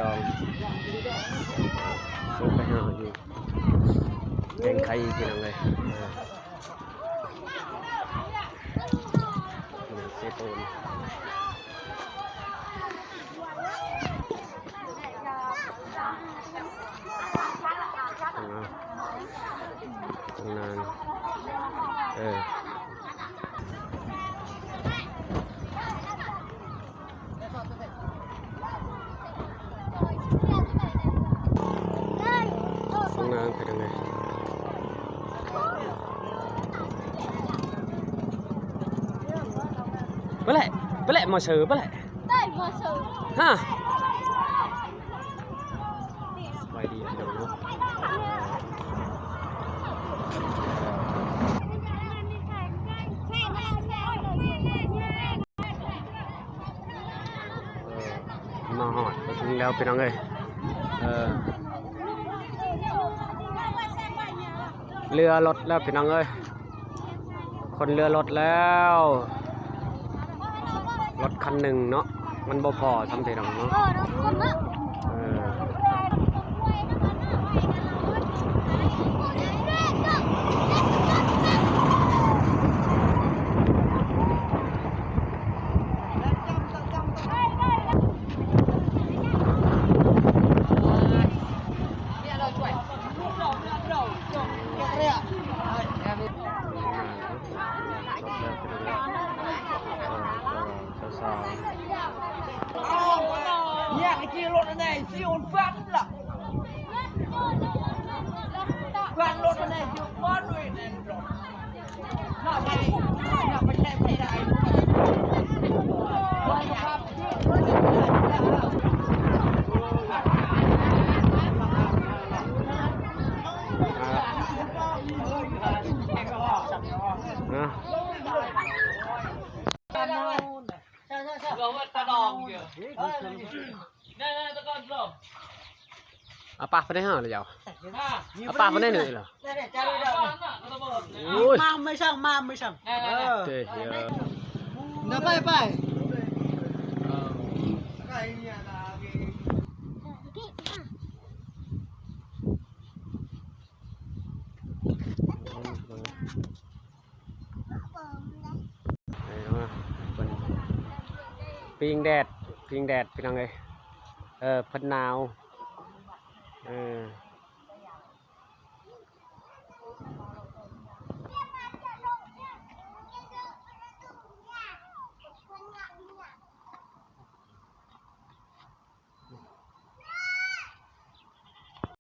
ດອງ ເຊີບໄປຫາຢູ່ແກງໄຂ່ພີ່ນ້ອງເອີຍ. ເອີ ເຊໂປນ ນານ ເອີ. ສອງນາງເປັນຈັ່ງໃດ? ໄປແຫຼະ ໄປແຫຼະ ໝໍເຊີ ໄປແຫຼະ ໄປໝໍເຊີ ຮະ. ສະບາຍດີພີ່ນ້ອງເນາະ ເອີ ມາຮອດມາເຖິງແລ້ວພີ່ນ້ອງເອີຍ. ເອີ ເຫຼືອລົດແລ້ວພີ່ນ້ອງເອີຍ ຄົນເຫຼືອລົດແລ້ວ. ລົດຄັນໜຶ່ງເນາະ ມັນບໍ່ພໍຊ່ຳເດດອກເນາະ ເອີ ຄົນເນາະ ເອີ. ເອົາປາກໄປໄດ້ເຮີ້ລະເຈົ້າ ເອົາປາກໄປໄດ້ເຮີ້ລະ. ໂອ້ຍ ມາໄມ່ຊ່າງ ມາໄມ່ຊ່າງ ເອີ ເດ ເອີ ນະ ໄປ ໄປ. ປີ້ງແດດ ປີ້ງແດດ ພີ່ນ້ອງເອີຍ ເອີ ເພິ່ນໜາວ ເອີ.